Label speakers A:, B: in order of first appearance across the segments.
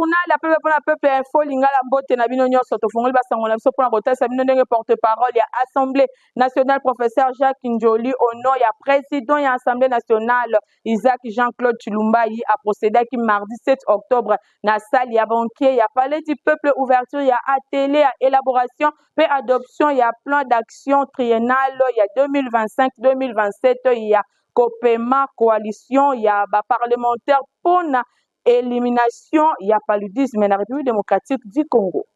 A: Journal ya peuple mpona peuple ya Info Lingala, mbote na bino nyonso. Tofungoli basango na biso mpona kotalisa bino ndenge porte parole ya Assemblée nationale, professeur Jacques Ndjoli, au nom ya président ya Assemblée nationale, Isaac Jean-Claude Tshilumbayi, aprocédaki mardi 7 octobre na salle ya banquet ya Palais du Peuple ouverture ya atelier ya élaboration mpe adoption ya plan d'action triennal ya 2025-2027 ya COPEMA, coalition ya baparlementaire mpona élimination ya paludisme na République démocratique du Congo.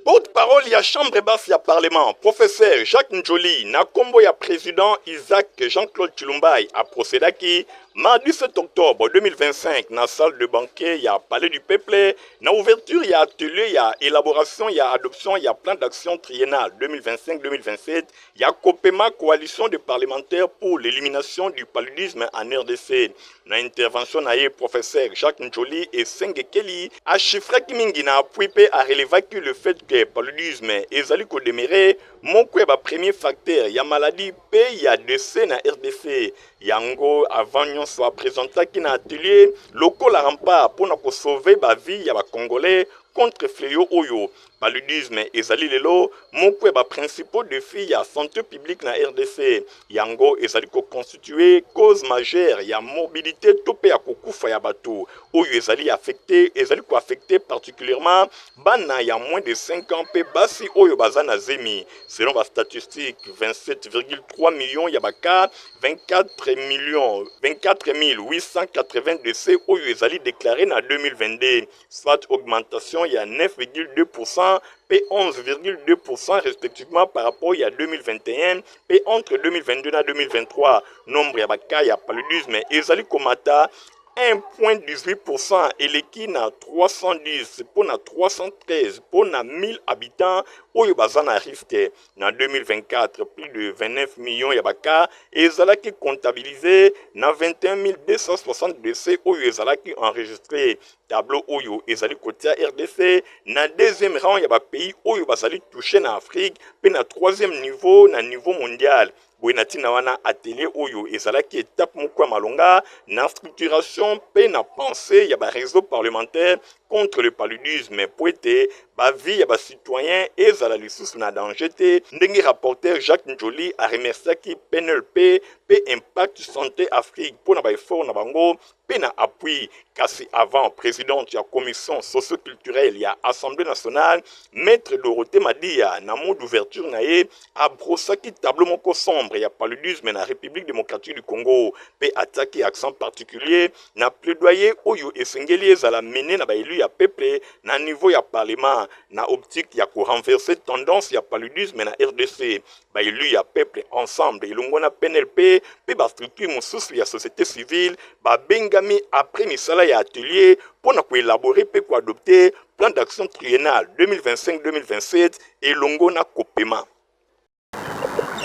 B: Porte-parole ya Chambre basse ya Parlement, professeur Jacques Ndjoli, na nkombo ya président Isaac Jean-Claude Tshilumbayi, aprocédaki mardi 7 octobre 2025 na salle de banquet ya Palais du Peuple na ouverture ya atelier ya élaboration ya adoption ya plan d'action triennal 2025-2027 ya COPEMA, coalition de parlementaires pour l'élimination du paludisme en RDC. Na intervention na ye, professeur Jacques Ndjoli esengekeli achiffraki mingi na appui mpe arelevaki le fait que paludisme ezali kodemeurer moko ya bapremier facteur ya maladie mpe ya décès na RDC. Yango avant nyonso apresentaki na atelier lokola rempart mpona kosauver bavie ya Bacongolais contre fléau oyo. Paludisme ezali lelo moko ya baprincipaux défis ya santé publique na RDC. Yango ezali koconstituer cause majeure ya morbidité to mpe ya kokufa ya bato oyo ezali affecté, ezali koaffecter particulièrement bana ya moins de 5 ans mpe basi oyo baza na zemi. Selon bastatistique, 27,3 millions ya bacas, 24 millions 24 880 décès oyo ezali déclaré na 2022, soit augmentation ya 9,2% mpe 11,2% respectivement par rapport ya 2021. Mpe entre 2022 na 2023, nombre ya bacas ya paludisme ezali komata 1,18%, eleki na 310 mpo na 313 mpo na 1000 habitants oyo baza na risque. Na 2024, plus de 29 millions ya bacas ezalaki comptabilisé na 21 260 décès oyo ezalaki enregistré. Tableau oyo ezali kotia RDC na deuxième rang ya bapays oyo bazali touché na Afrique mpe na troisième niveau na niveau mondial. Boye na ntina wana, atelier oyo ezalaki étape moko ya malonga na structuration mpe na pensée ya baréseau parlementaire contre le paludisme, po ete bavie ya bacitoyen ezala lisusu na danger te. Ndenge rapporteur Jacques Ndjoli aremerciaki PNLP mpe Impact Santé Afrique mpo na baeffort na bango mpe na appui. Kasi avant, présidente ya commission socioculturelle ya Assemblée nationale, maître Dorothée Madia, na mot d'ouverture na ye, abrossaki tableau moko sombre ya paludisme na République démocratique du Congo mpe atiaki accent particulier na plaidoyer oyo esengeli ezala mené na baélu ya peuple na niveau ya Parlement, na optique ya korenverser tendance ya paludisme na RDC. Baélu ya peuple ensemble elongo na PNLP mpe bastructure mosusu ya société civile babengami après misala ya atelier mpo na koélaborer mpe koadopter plan d'action triennal 2025-2027 elongo na COPEMA.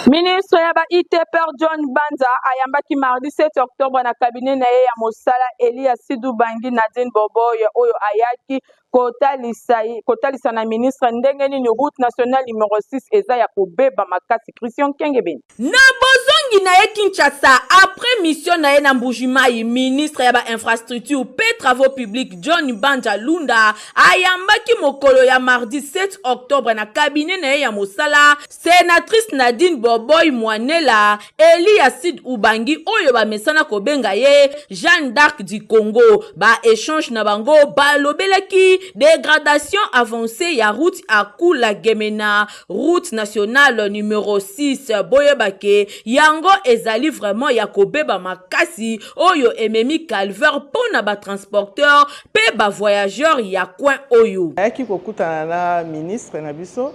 A: Ministre ya ba ITPR, John Banza, ayambaki mardi 7 octobre na cabinet na ye ya mosala Elia Sidu Bangi Nadine Boboy, oyo ayaki kotalisa na ministre ndenge nini route nationale numéro 6 eza ya kobeba makasi. Christian Kengebeni.
C: Na bozongi na ye Kinshasa après mission na ye na Mbujimayi, ministre ya bainfrastructure mpe travaux publics, John Banja Lunda, ayambaki mokolo ya mardi 7 octobre na cabinet na ye ya mosala sénatrice Nadine Boboy Mwanela Elia Sid Ubangi, oyo bamesana kobenga ye Jeanne d'Arc du Congo. Baéchange na bango balobelaki dégradation avancée ya route Akula Gemena, route nationale numéro 6. Boyebake yango ezali vraiment ya kobeba makasi, oyo ememi calvaire mpo na batransporteur mpe bavoyageur ya coin oyo.
D: Ayaki kokutana na ministre na biso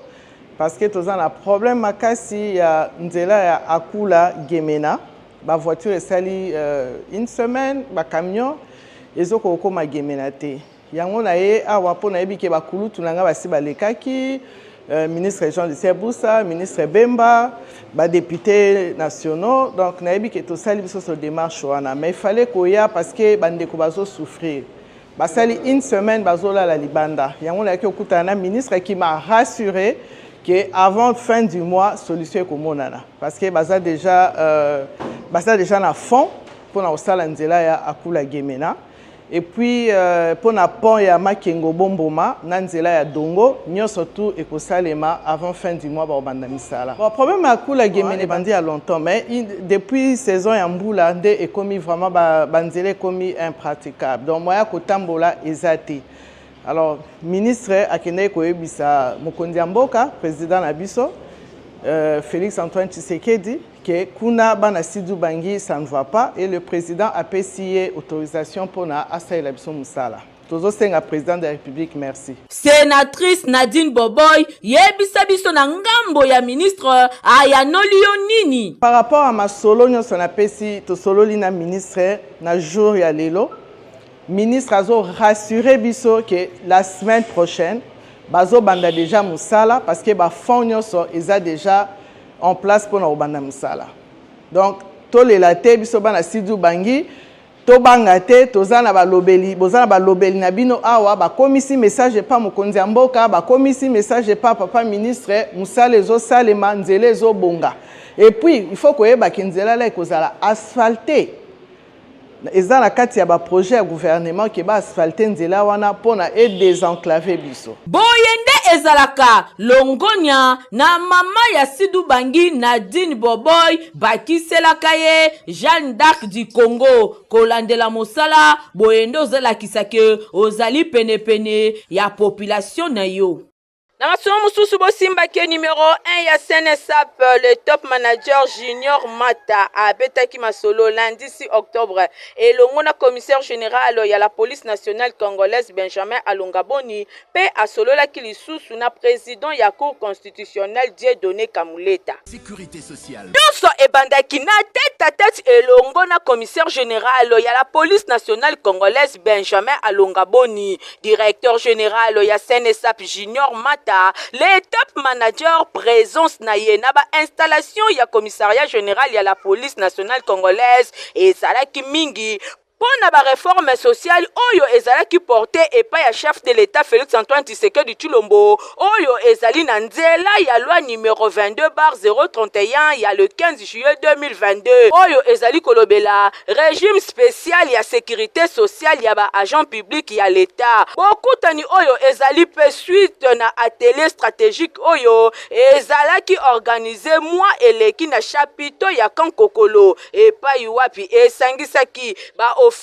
D: parce que toza na problème makasi ya nzela ya Akula Gemena. Bavoiture esali une semaine, bacamion ezokokoma Gemena te. Yango na ye awa mpo nayebi ke bakulutu na ngai basi balekaki, ministre Jean Lucien Busa, ministre Bemba, badéputé nationaux. Donc nayebi ke tosali biso so démarche wana, mais il fallait koya parce que bandeko bazosouffrir, basali une semaine bazolala libanda. Yango nayaki kokutana na ministre qui m'a rassuré que avant fin du mois solution ekomonana, parce que baza déjà na fond mpona kosala nzela ya Akula Gemena. Et puis euh, mpo na pont ya Makengo Bomboma na nzela ya Dongo, nyonso tout ekosalema avant fin du mois, bakobanda misala. Bon, problème ya Kula Gemene ebandi ya longtemps, mais depuis saison ya mbula nde ekomi vraiment banzela ekomi impraticable, donc moyen ya kotambola eza te. Alors ministre akendaki koyebisa mokonzi ya mboka, président na biso Félix Antoine Tshisekedi, ke kuna bana Sud-Ubangi, ça ne va pas, et le président apesi ye autorisation mpona asalela biso mosala. Tozosenga président de la République merci.
C: Sénatrice Nadine Boboy, yebisa biso, na ngambo ya ministre, ayanoli yo nini?
D: Par rapport à masolo nyonso napesi, tosololi na ministre na jour ya lelo, ministre azo rassurer biso ke la semaine prochaine bazobanda déjà mosala, parce que bafonds nyonso eza déjà en place mpona kobanda mosala. Donc tolela te, biso bana Sud-Ubangi tobanga te. Toza na balobeli, boza na balobeli na bino awa. Bakomisi message epa mokonzi ya mboka, bakomisi message epa papa ministre, mosala ezosalema, nzela ezobonga. Et puis il faut koyebaki nzela la ekozala asphalte, eza na kati ya baprojet ya gouvernement ke baasphalte nzela wana mpona edésenclaver biso.
C: Boye nde ezalaka. Longonya na mama ya Sud-Ubangi Nadine Boboy, bakiselaka ye Jeanne d'Arc du Congo. Kolandela mosala boye nde ozalakisa ke ozali penepene ya population na yo. Na masolo mosusu, bosimbaki numéro 1 ya CNSSAP, le top manager Junior Mata, abetaki masolo lundi 6 octobre elongo na commissaire général ya la Police nationale congolaise Benjamin Alongaboni, mpe asololaki lisusu na président ya Cour constitutionnelle Dieudonné Kamuleta.
E: Sécurité sociale.
C: Nyonso ebandaki na tête à tête elongo na commissaire général ya la Police nationale congolaise Benjamin Alongaboni, directeur général ya CNSSAP Junior Mata. Le top manager, présence na ye na bainstallation ya commissariat général ya la Police nationale congolaise ezalaki mingi mpo na baréforme sociale oyo ezalaki porté epai ya chef de l'État Félix Antoine Tshisekedi Tshilombo, oyo ezali na nzela ya loi numéro 22/031 ya le 15 juillet 2022, oyo ezali kolobela régime spécial ya sécurité sociale ya baagent public ya l'État. Bokutani oyo ezali mpe suite na atelier stratégique oyo ezalaki organisé mwa eleki na chapiteau ya Kankokolo, epai wapi esangisaki baofficier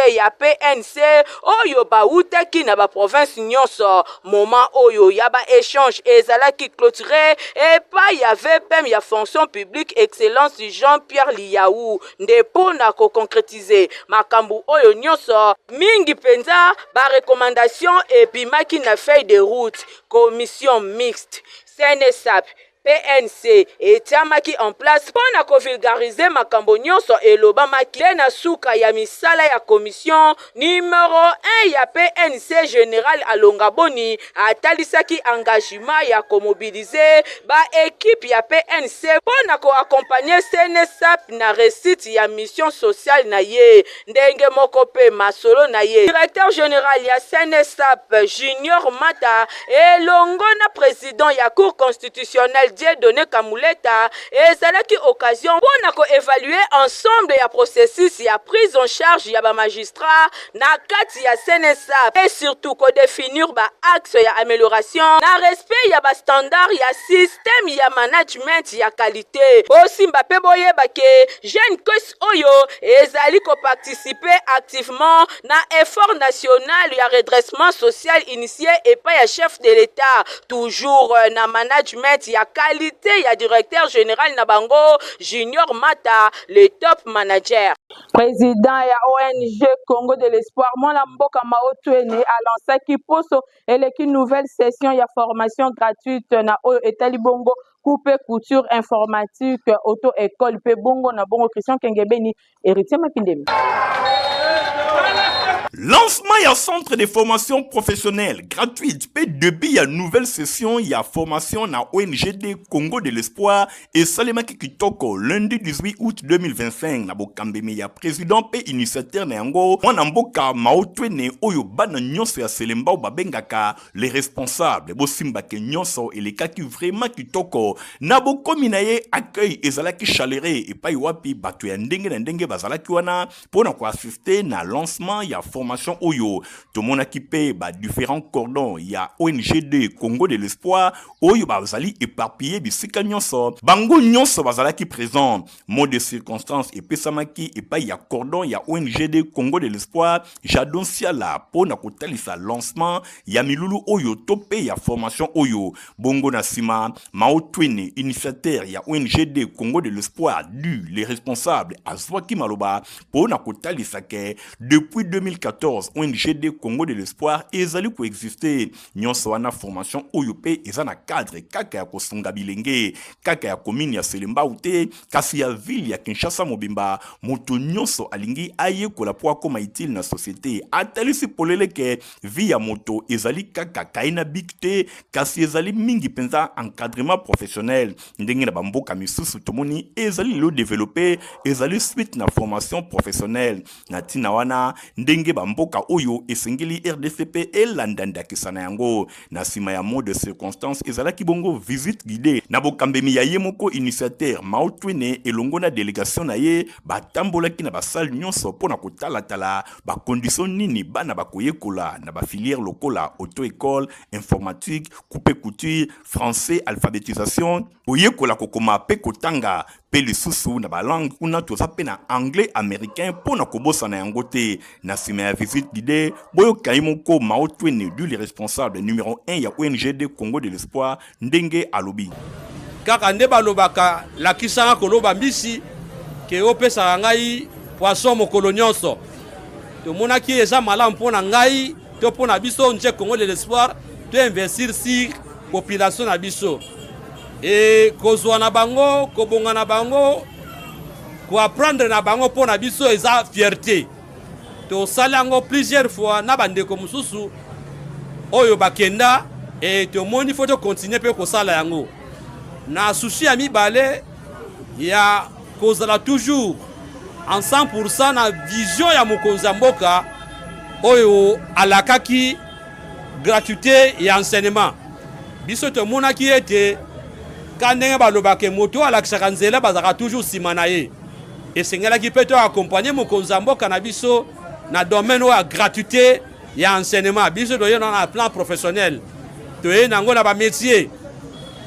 C: ya PNC oyo bawutaki na baprovince nyonso. Moment oyo ya baéchange ezalaki clôturé epai ya VPM ya Fonction publique, Excellence Jean-Pierre Lihau, nde mpo na koconcrétiser makambo oyo nyonso. Mingi mpenza barecommandation ebimaki na feuille de route. Commission mixte CNSSAP PNC etiamaki en place mpo na kovulgariser makambo nyonso elobamaki. Nde na suka ya misala ya commission, numero 1 ya PNC général Alonga Boni atalisaki engagement ya komobiliser baéquipe ya PNC mpo na koaccompagner CNSSAP na réussite ya mission sociale na ye. Ndenge moko mpe masolo na ye, directeur général ya CNSSAP Junior Mata elongo na président ya Cour constitutionnelle Dieudonné Kamuleta ezalaki occasion mpo na koévaluer ensemble ya processus ya prise en charge ya bamagistrat na kati ya CNSSAP et surtout kodéfinir baaxe ya amélioration na respect ya bastandard ya système ya management ya qualité. Bosimba mpe boyeba ke jeune caisse oyo ezali koparticiper activement na effort national ya redressement social initié epai ya chef de l'État, toujours na management ya qualité ya directeur général na bango Junior Mata, le top manager.
A: Président ya ONG Congo de l'Espoir, mwana mboka Mao Twene, alansaki poso eleki nouvelle session ya formation gratuite na oyo etali bongo coupe couture, informatique, auto école mpe bongo na bongo. Christian Kengebeni, Héritier Mapindemi.
B: Lancement ya centre de formation professionnelle gratuite mpe début ya nouvelle session ya formation na ONGD Congo de l'Espoir esalemaki kitoko lundi 18 août 2025 na bokambemi ya président mpe initiateur na yango, mwana mboka Mao Twene, oyo bana nyonso ya Selembao babengaka les responsables. Bosimbake nyonso elekaki vraiment kitoko. Na bokomi na ye, accueil ezalaki chaleureux, epai wapi bato ya ndenge na ndenge bazalaki wana mpo na koassister na lancement ya formation. formation oyo. Tomonaki mpe ba différents cordons ya ONGD Congo de l'Espoir oyo bazali éparpillé bisika nyonso, bango nyonso bazalaki présent. Mot de circonstance epesamaki epai ya cordon ya ONGD Congo de l'Espoir Jadon Siala mpo na kotalisa lancement ya milulu oyo to mpe ya formation oyo. Bongo na nsima, Mao Twene, initiateur ya ONGD Congo de l'Espoir du les responsables, azwaki maloba mpo na kotalisa ke depuis 2014 ONGD Congo de l'Espoir ezali koexiste. Nyonso wana, formation oyo mpe eza na cadre kaka ya kosunga bilenge kaka ya commune ya Selembao te, kasi ya ville ya Kinshasa mobimba. Moto nyonso alingi ayekola mpo akóma utile na société. Atalisi polele ke vie ya moto ezali kaka cahier na bic te, kasi ezali mingi mpenza encadrement professionnel. Ndenge na bamboka misusu tomoni ezali lelo développé, ezali suite na formation professionnelle. Na ntina wana, ndenge bamboka oyo esengeli RDC mpe elanda ndakisa na yango. Na nsima ya mot de circonstance, ezalaki bongo visite guidée na bokambemi ya ye moko initiateur Mao Twene elongo na délégation na ye. Batambolaki na basalle nyonso mpo na kotalatala bacondition nini bana bakoyekola na bafilière lokola auto-école, informatique, coupe couture, français, alphabétisation, koyekola kokoma mpe kotanga, mpe lisusu na balangue kuna toza mpe na anglais américain, mpo na kobosana yango te. Na nsima ya visite guidée, boyoka ye moko Mao Twene du le responsable numéro 1 ya ONGD Congo de l'Espoir ndenge alobi.
E: Kaka nde balobaka, lakisanga koloba mbisi ke opesaka ngai poisson mokolo nyonso. Tomonaki eza malamu mpo na ngai to mpo na biso nje Congo de l'Espoir to investir sur population na biso e kozwa na bango, kobonga na bango, koapprendre na bango. Mpo na biso eza fierté. Tosali yango plusieurs fois na bandeko mosusu oyo bakenda e tomoni faut tocontinuer mpe kosala yango na souci ya mibale ya kozala toujours en 100% na vision ya mokonzi ya mboka oyo alakaki gratuité ya enseignement. Biso tomonaki ete ka ndenge balobaka, moto oyo alakisaka nzela bazalaka toujours nsima na ye. Esengelaki mpe to accompagner mokonzi ya mboka na biso na domaine oyo ya gratuité ya enseignement. Biso toye na plan professionnel, toye nango na bamétier,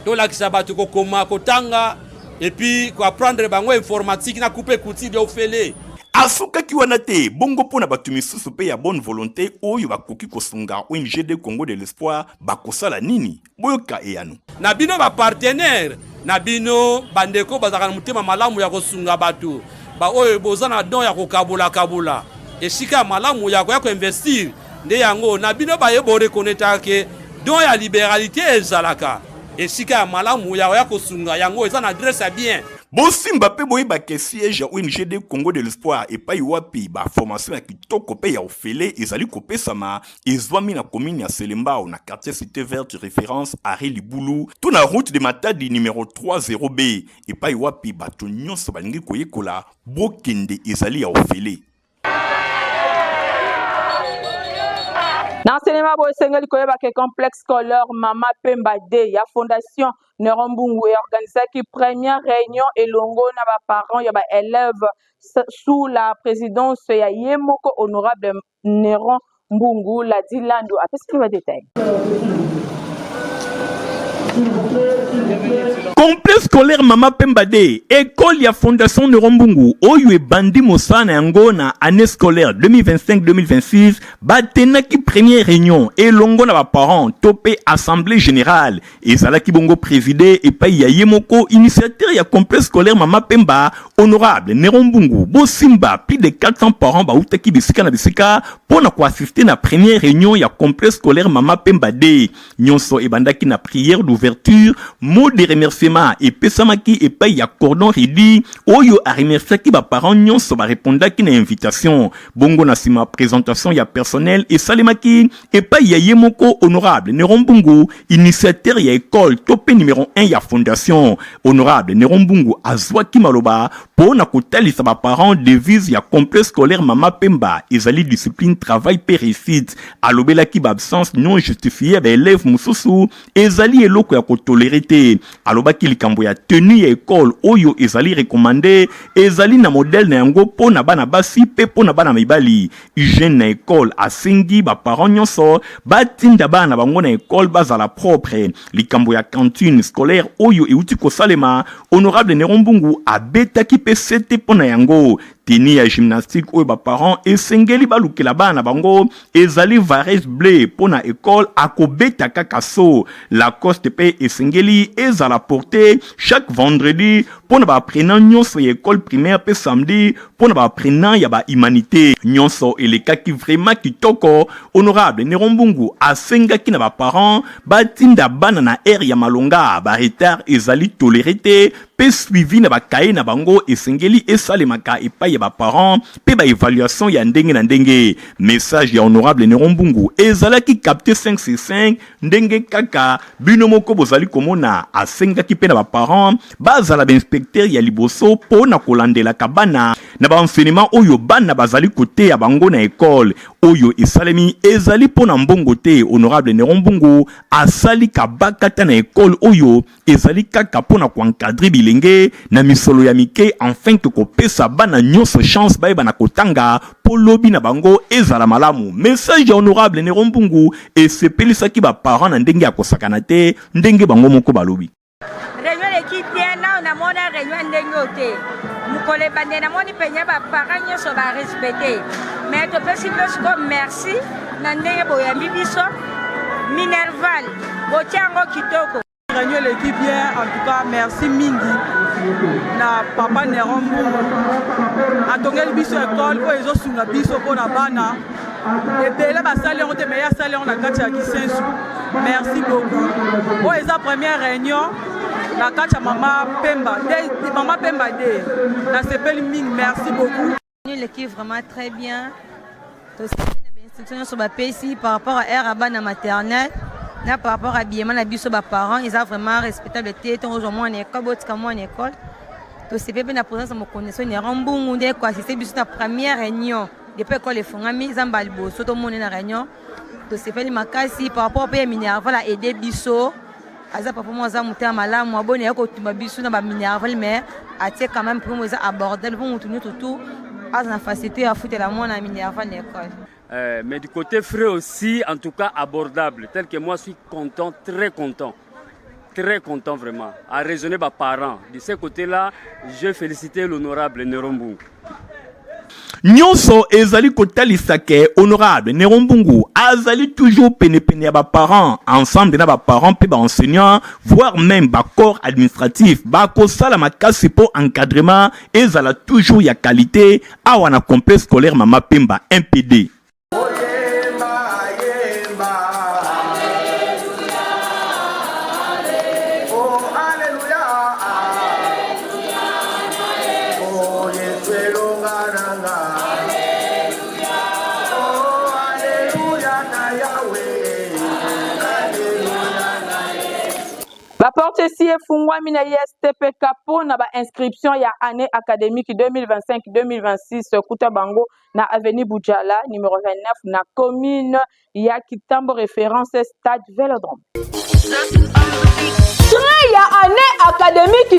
E: tolakisa bato kokoma, kotanga et puis koapprendre bango informatique na coupe couture ofele.
B: Asukaki wana te. Bongo mpo na bato misusu mpe ya bonne volonté oyo bakoki kosunga ONGD Congo de l'Espoir, bakosala nini? Boyoka eyano.
E: Na bino bapartenaire, na bino bandeko bazalaka na motema malamu ya kosunga bato, baoyo boza na don ya kokabola-kabola, esika ya malamu ya koya koinvestir nde yango. Na bino baye boreconnaîtraka ke don ya libéralité ezalaka, esika ya malamu ya koya kosunga yango eza na adresse ya bien.
B: Bosimba mpe boyeba ke siège ya ONGD Congo de l'Espoir, epai wapi baformation ya kitoko mpe ya ofele ezali kopesama, ezwami na commune ya Selembao, na quartier Cité Verte, référence arrêt Libulu, to na route de Matadi numéro 30B. Epai wapi bato nyonso balingi koyekola, bokende, ezali ya ofele.
A: Na enseignement boye, esengeli koyeba ke complexe scolaire Mama Pemba D ya fondation Neron Mbungu eorganisaki première réunion elongo na baparent ya baélève sous la présidence ya ye moko honorable Neron Mbungu. Ladi Lando apesaki badetail.
B: Complexe scolaire Mama Pemba D, école ya fondation Neron Mbungu oyo ebandi mosala na yango na année scolaire 2025-2026, batenaki première réunion elongo na baparent to mpe assemblée générale. Ezalaki bongo présidé epai ya ye moko initiateur ya complexe scolaire Mama Pemba, honorable Neron Mbungu. Bosimba, plus de 400 parents bautaki bisika na bisika mpo na koassister na première réunion ya complexe scolaire Mama Pemba D. Nyonso ebandaki na prière d'ouverture. Mot de remerciement epesamaki epai ya cordon Redi oyo aremerciaki baparent nyonso barepondaki na invitation. Bongo na nsima, présentation ya personnel esalemaki epai ya ye moko honorable Neron Mbungu, initiateur ya école to mpe numéro 1 ya fondation. Honorable Neron Mbungu azwaki maloba mpo na kotalisa baparent devise ya complexe scolaire Mama Pemba ezali discipline, travail mpe réussite. Alobelaki baabsence non justifiée ya baélève mosusu ezali eloko ya kotolérer te. Alobaki likambo. likambo ya tenue ya ekole oyo ezali recommande, ezali na modèle na yango mpo na bana basi mpe mpo na bana mibali. Hygiène na ekole, asengi baparent nyonso batinda bana na bango na ekole bazala propre. Likambo ya cantine scolaire oyo euti kosalema, honorable Néron Mbungu abetaki mpe sete mpo na yango. Tenue ya gymnastique oyo baparent esengeli balukela bana na bango ezali vareuse bleu mpo na ekole, akobeta kaka so. Lacoste mpe esengeli ezala porte chaque vendredi mpo na baapprenant nyonso ya ekole primaire mpe samedi mpo na baapprenant ya bahumanité. Nyonso elekaki vraiment kitoko. Honorable Néron Mbungu asengaki na baparent batinda bana na heure ya malonga, baretard ezali toléré te, mpe suivi na bakaye na bango esengeli esalemaka epai ya baparent mpe baévaluation ya ndenge na ndenge. Message ya honorable Néron Mbungu ezalaki capté 5 sur 5, ndenge kaka bino moko bozali komona. Asengaki mpe na baparent bazala bainspecteur ya liboso mpo na kolandelaka bana na baenseignement oyo bana bazali koteya bango na ekole. Oyo esalemi ezali mpo na mbongo te. Honorable Néron Mbungu asali kabakata na ekole oyo ezali kaka mpo na koencadrer bilenge na misolo ya mike, afin ke kopesa bana nyonso chance bayeba na kotanga mpo lobi na bango ezala malamu. Message ya honorable Néron Mbungu esepelisaki baparent na ndenge ya kosakana te, ndenge bango moko balobi.
F: Réunion eleki bien. Nao namona réunion ndenge oyo te. Mokolo ebande, namoni mpenza baparent nyonso barespecte. Mais topesi bino sikoyo merci na ndenge boyambi biso. Minerval botia yango kitoko.
G: Réunion eleki bien, en tout cas merci mingi na papa Néron Mbungu. Atongeli biso ekole oyo ezosunga biso mpona bana ebele basali yango te, mais ye asali yango na kati ya Kisensu. Merci beaucoup. Oyo eza première réunion na kati ya Mama Pemba de, Mama Pemba de. Nasepeli mingi, merci beaucoup.
H: Eleki vraiment très bien. Tosepeli na bainstruction nyonso bapesi par rapport à heure ya bana maternelle na par rapport à habillement na biso baparent. Eza vraiment respectable te ntongo ozwa mwana école, botika mwana école. Tosepeli mpe na présence ya mokonzi so Néron Mbungu, nde koassiste biso na première réunion depuis école efongami. Eza mbala liboso tomoni na réunion. Tosepeli makasi par rapport mpe ya minerval aide biso. Aza papa mo aza motema malamu, aboni aye kotumba biso na baminerval, mais atie quand même prix eza abordable mpo motu nyonso tu aza na facilité ya futela mwana ya minerval na école.
I: Mais du côté frais aussi, en tout cas abordable. Tel que moi, je suis content, très content. Très content vraiment. À raisonner mes parents. De ce côté-là, je félicite l'honorable Néron Mbungu.
B: Nyonso ezali kotalisa ke honorable Néron Mbungu azali toujours penepene ya baparent. Ensemble na baparent mpe baenseignant, voire même bacorps administratif, bakosala makasi mpo encadrement ezala toujours ya qualité awa na complexe scolaire Mama Pemba MPD.
J: Oyemba, yemba. Oh, alléluia. Oh, Yesu elonga na nga. Oh, alléluia na Yahweh. Alléluia na
A: Baporte esi efungwami na ISTPK mpo na bainscription ya année académique 2025-2026. Kuta bango na avenue Bujala numéro 29 na commune ya Kitambo, référence stade Vélodrome. Train ya année académique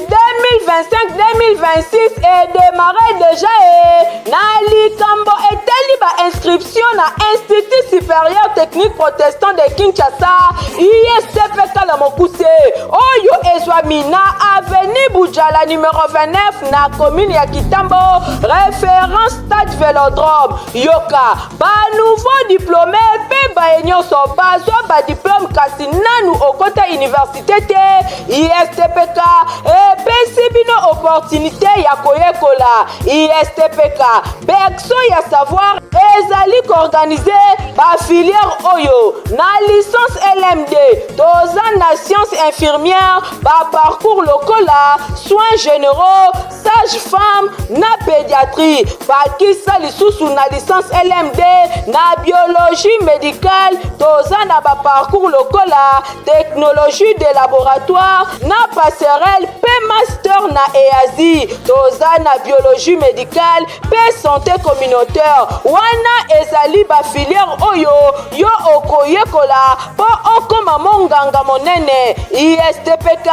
A: 2025-2026 edémarre déjà e na likambo etali bainscription na Institut supérieur technique protestant de Kinshasa, ISTPK na mokuse, oyo ezwami na avenue Bujala numéro 29 na commune ya Kitambo, référence stade Vélodrome. Yoka, banouveau diplômé mpe baye nyonso bazwa badiplôme kasi nanu okota université te, ISTPK epesi bino opportunité ya koyekola. ISTPK, berceau ya savoir, ezali koorganiser bafilière oyo: na licence LMD, toza na science infirmière, baparcours lokola soins généraux, sage femme na pédiatrie. Bakisa lisusu na licence LMD na biologie médicale.
C: médicale toza na baparcours lokola technologie de laboratoire na passerelle mpe master na eazi toza na biologie médicale mpe santé communautaire wana ezali bafilière oyo yo okoyekola mpo okoma monganga monene istpk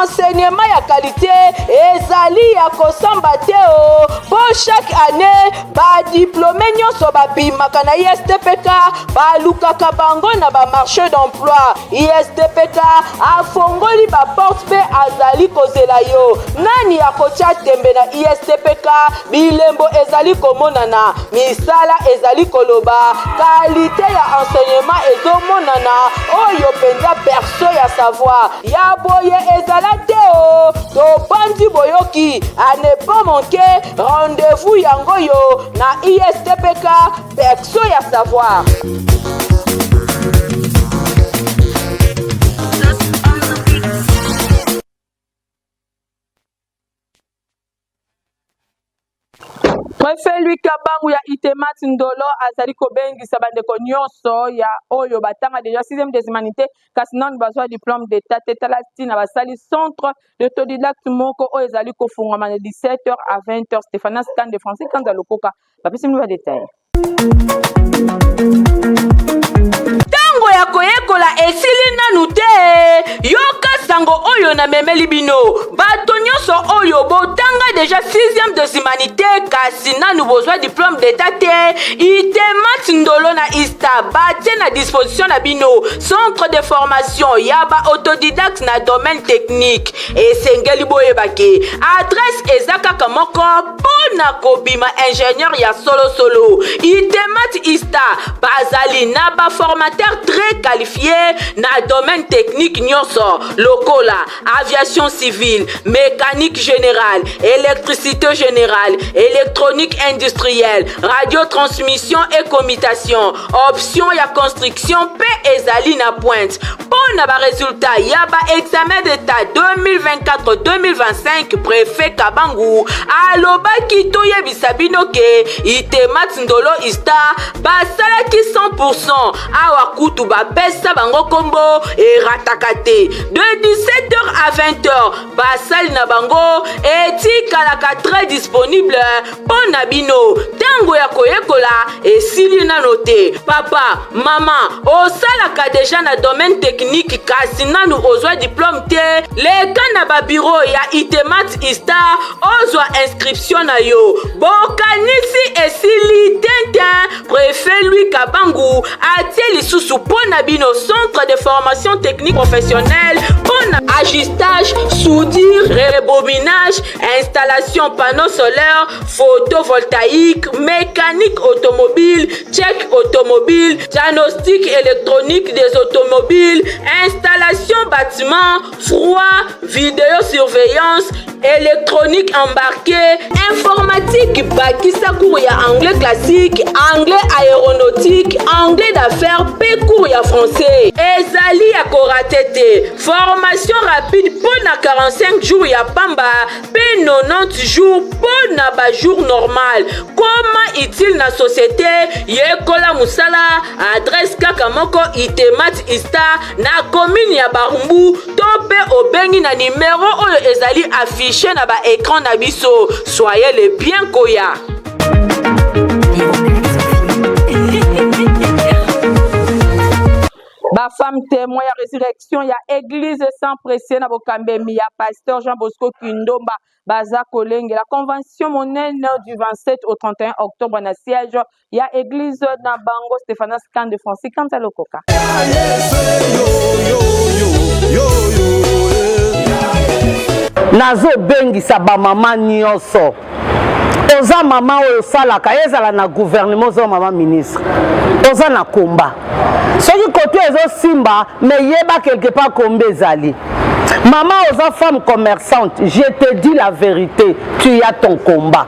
C: enseignement ya kalite ezali ya kosamba te o mpo chaque année badiplome nyonso babimaka na istpk balukaka bango na bamarché d'emploi istpk afongoli baporte mpe azali kozela yo nani akotya tembe na istpk bilembo ezali komonana misala ezali koloba kalite ya enseignement ezomonana oyo mpenza berceau ya savoir ya boye ezala te o tobandi boyoki à ne pas manquer rendez-vous yango yo na istpk berceau ya savoir.
A: Préfet Louis Kabangu ya Itemat Ndolo azali kobengisa bandeko nyonso ya oyo batanga deja 6e des humanités kasi nanu bazwa diplôme d'état te. Tala ntina basali centre d'autodidacte moko oyo ezali kofungwama na 17h à 20h. Stéphanas Kande, Francis Kanza Lokoka bapesi bino ba détail.
C: Ntango ya koyekola esili nanu te. Yoka sango oyo namemeli bino. Bato nyonso oyo botanga deja 6e des humanités kasi nanu bozwa diplôme d'état te, Itemat Ndolo na Ista batie na disposition na bino centre de formation ya ba autodidacte na domaine technique. Esengeli boyeba ke adresse eza kaka moko mpo na kobima ingénieur ya solosolo. Itemat Ista bazali na baformateur très qualifié na domaine technique nyonso lokola aviation civile, mécanique générale, électricité générale, électronique industrielle, radiotransmission et commutation, option ya construction mpe ezali na pointe. Mpo na baresultat ya baexamen d'état 2024-2025, préfet Kabangu alobaki toyebisa bino ke Itemat Ndolo Ista basalaki 100%. Awa kutu bapesa bango kombo erataka te. De 17h à 20h basali na bango etikalaka très disponible mpo na bino. Ntango ya koyekola esili nano te. Papa, mama, osalaka deja na domaine technique kasi nanu ozwa diplome te, leka na babiro ya Itemat Ista ozwa inscription na yo. Bokanisi esili tintin. Préfet Louis Kabangu atie lisusu mpo na bino centre de formation technique professionnelle mpo na ajustage, soudure, rebobinage, installation panneau solaire, photovoltaïque, mécanique automobile, check automobile, diagnostic électronique des automobiles, installation bâtiment, froid, vidéosurveillance, électronique embarquée, informatique, bakisa cours ya anglais classique, anglais aéronautique, anglais d'affaires pe cours ya français. Ezali ya korate te. Formation rapide mpo na 45 jours ya pamba pe 90 jours mpo na ba jours normal. Koma utile na société, yekola mosala, adresse kaka moko Itemat Ista na commune ya Barumbu to mpe obengi na nimero oyo ezali affiche na ba écran na biso. Soyez le bien koya.
A: Ba femme témoin ya résurrection ya église sans pressé na bokambemi ya pasteur Jean Bosco Kindomba baza kolengela convention monene du 27 au 31 octobre na siège ya église na bango. Stéphanas Kande, Francis Kanza Lokoka.
K: Nazobengisa bamama nyonso. Oza mama oyo osalaka, ezala na gouvernement, oza mama ministre, oza na komba. Soki koto ezosimba, me yeba quelque part komba ezali. Mama oza femme commerçante, je te dis la vérité, tu as ton combat.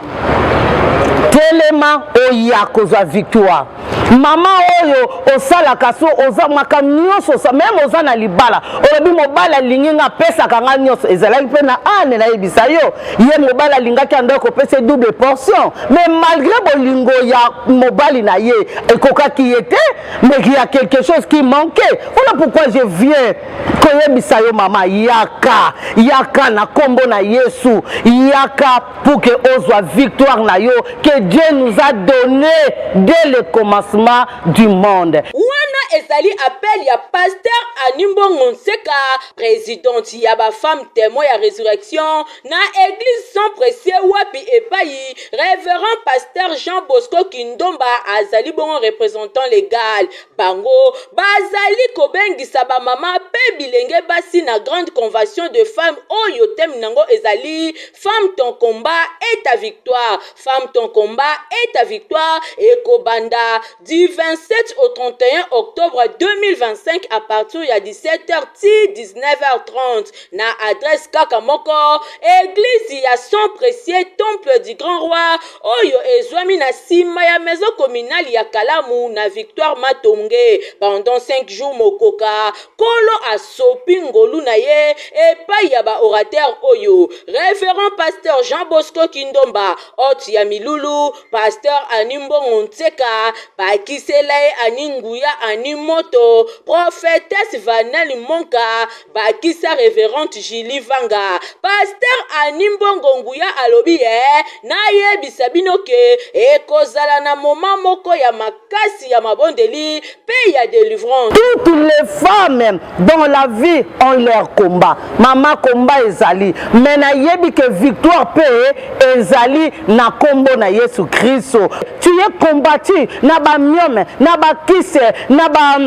K: Telema oya kozwa victoire. Mama oyo osalaka so oza makambo nyonso meme oza na libala olobi mobali alingi nga apesaka nga nyonso ezalaki mpe na ane nayebisa yo ye mobali alingaki ando kopesa double portion mais malgré bolingo ya mobali na ye ekokaki ye te mais il y a quelque chose qui manquait. Voilà pourquoi je viens koyebisa yo mama, yaka yaka na kombo na Yesu, yaka pour que ozwa victoire na yo que Dieu nous a donné dès le commencement du monde.
C: Wana ezali appel ya Pasteur Annie Mbongo Nseka, presidente ya ba femmes temoins ya resurrection na eglise Sang Precieux wapi epayi Reverend Pasteur Jean Bosco Kindomba azali bongo representant legal. Bango bazali kobengisa ba mama pe bilenge basi na grande convention de femmes oyo thème nango ezali Femme ton combat et ta victoire. Femme ton combat et ta victoire ekobanda du 27 au 31 octobre 2025 à partir ya 17h ti 19h30 na adresse kaka moko eglise ya Sang Precieux Temple du Grand Roi oyo ezwami na sima ya maison communale ya Kalamu na Victoire Matonge. Pendant 5 jours mokoka Nkolo asopi ngolu na ye epai ya ba orateurs oyo Reverend Pasteur Jean Bosco Kindomba, hote ya milulu, Pasteur Annie Mbongo Nseka, bakisela ye Annie Nguya Annie Moto, Prophetesse Vanel Monka, bakisa Reverente Julie Vanga. Pasteur Annie Mbongo Nguya alobi eh, nayebisa bino ke ekozala na moment moko ya makasi ya mabondeli mpe ya delivrance.
K: Toutes les femmes dans la vie ont leur combat. Mama combat ezali, mais nayebi que victoire pe ezali na kombo na Yesu Kristo. Tu es combattu na ba myome, na ba kisi, na ba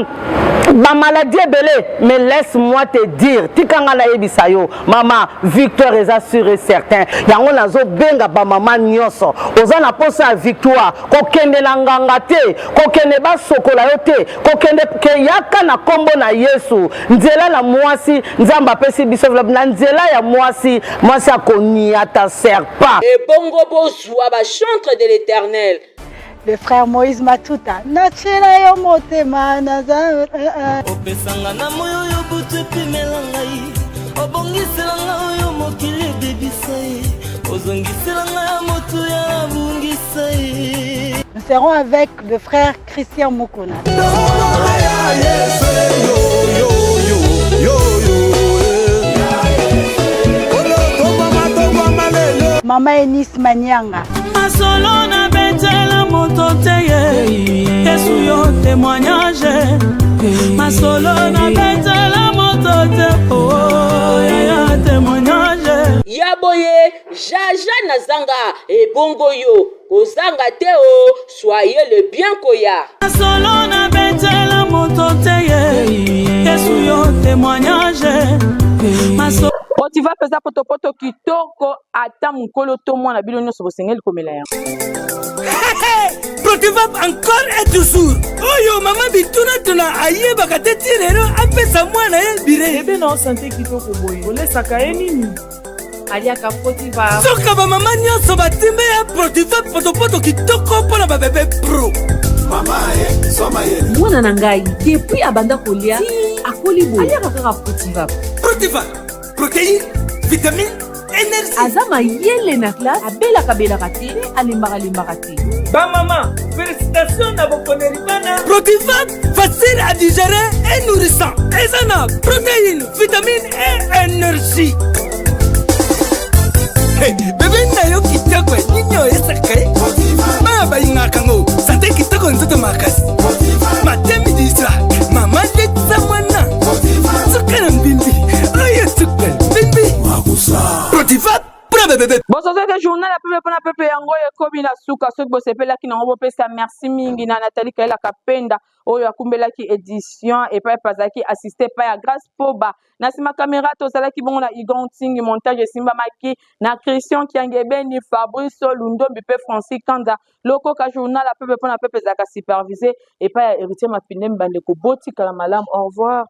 K: ba maladie ebele, mais laisse-moi te dire, tika nga nayebisa yo, mama, victoire eza sûr et certain. Yango nazobenga ba mama nyonso, oza na posa ya victoire, kokende na nganga te, kokende basokola yo te, kokende ke yaka na kombo na Yesu. Nzela na mwasi, Nzambe apesi biso na nzela ya mwasi, mwasi akoniata serpent.
C: Ebongo bozua ba chantres de l'Eternel.
L: Le frère Moïse Matuta, natiela yo motema naza
M: opesanga na moyo oyo butu epimela ngai obongisela nga oyo mokili ebebisa ye ozongisela nga ya motu ya abungisa ye.
L: Nous serons avec le frère Christian Mukuna. Mama Enis Manyanga.
M: Masolo na betela moto te ye Yesu yo témoignage Masolo na betela moto te oh ya témoignage.
C: Ya boye jaja nazanga ebongo yo kozanga te o soyez le bien koya.
M: Masolo na betela moto te ye Yesu yo témoignage Masolo
A: Otiva mpenza potopoto kitoko ata mokolo to mwana bino nyonso bosengeli komela yango.
M: Protivap encore et toujours oyo mama bitunatuna ayebaka te ti lelo apesa mwana ye bire
G: bebe na osante kitoko boye olesaka ye nini aliaka Protivap
M: soka bamama nyonso batimbe ya Protivap potopoto kitoko mpo na babebe pro.
N: Mwana na ngai depuis abanda kolia akoli boye aliaka kaka Protivap.
M: Protivap protéine vitamine énergie
N: aza mayele na classe abelaka belaka te mpe alembaka lembaka te.
M: Bamama félicitation na boponeli bana Protivap facile à digérer et nourrissant eza na protéine vitamine et énergie. Hey, bebe na yo kitoko nini oyesaka ye bana balingaka yango sante kitoko nzoto makasi matemi diswa mama letisa mwana suka na mbimbi oyo suka mbimbi Protivap mpona bebebe.
A: Bososoki journal ya peuple mpona peuple yango ekomi na suka. Soki bosepelaki nango bopesa merci mingi na Nathalie Kaela Kapenda oyo akumbelaki edition epai epai azalaki assiste epai ya Grace Poba. Na nsima kamera tozalaki bongo na Igon Ntingi, montage esimbamaki na Christian Kiangebeni, Fabrice Lundombi mpe Francis Kanza. Lokoka journal ya peuple mpona peuple ezalaka supervise epai ya Heritier Mapindemi. Bandeko botikala malamu, au revoir.